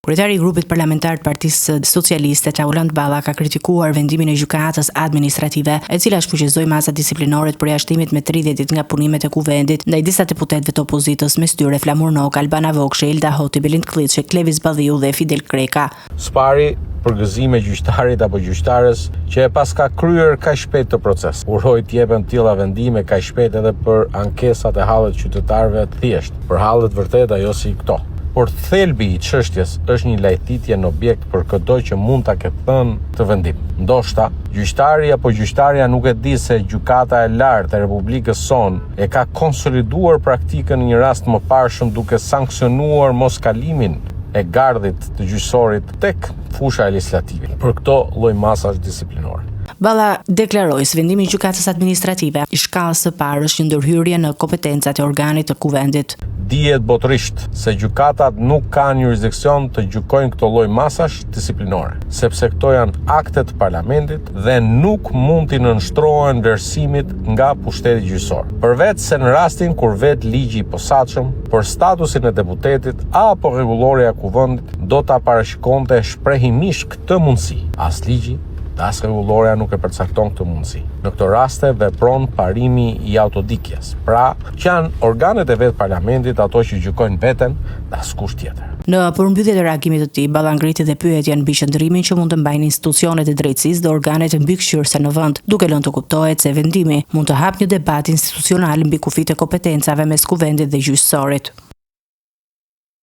Kryetari i grupit parlamentar të Partisë Socialiste, Taulant Balla ka kritikuar vendimin e Gjykatës Administrative, e cila shfuqizoi masat disiplinore të përjashtimit me 30 ditë nga punimet e Kuvendit ndaj disa deputetëve të opozitës, mes tyre Flamur Noka, Albana Vokshi, Elda Hoti, Belind Këlliçi, Klevis Balliu dhe Fidel Kreka. Së pari, përgëzime gjyqtarit apo gjyqtares që e paska kryer kaq shpejt këtë proces. Uroj të jepen të tilla vendime kaq shpejt edhe për ankesat e hallet e qytetarëve të thjeshtë. Për halle të vërteta, jo si këto. Por thelbi i çështjes është një lajthitje në objekt për këdo që mund ta ketë thënë këtë vendim. Ndoshta, gjyqtari apo gjyqtarja nuk e di se Gjykata e Lartë e Republikës sonë e ka konsoliduar praktikën në një rast të mëparshëm duke sanksionuar moskalimin e gardhit të gjyqësorit tek fusha e legjislativit për këto lloj masash disiplinore. Balla deklaroi se vendimi i Gjykatës Administrative i shkallës së parë është një ndërhyrje në kompetencat e organit të Kuvendit. Dihet botërisht se gjykatat nuk kanë jurisdiksion të gjykojnë këto lloj masash disiplinore, sepse këto janë akte të parlamentit dhe nuk mund t'i nënshtrohen vlerësimit nga pushteti gjyqësor, përveç se në rastin kur vetë ligji i posaçëm për statusin e deputetit apo rregullorja e Kuvendit do ta parashikonte shprehimisht këtë mundësi. As ligji dhe as rregullorja nuk e përcakton këtë mundësi. Në këto raste vepron parimi i autodikias, pra që janë organet e vetë parlamentit ato që gjykojnë veten dhe askush tjetër. Në përmbyllje të reagimit të tij, Balla ngriti dhe pyetjen mbi qëndrimin që mund të mbajnë institucionet e drejtësisë dhe organet mbikëqyrëse në vend, duke lënë të kuptohet se vendimi mund të hapë një debat institucional mbi kufijtë e kompetencave mes Kuvendit dhe gjyqësorit.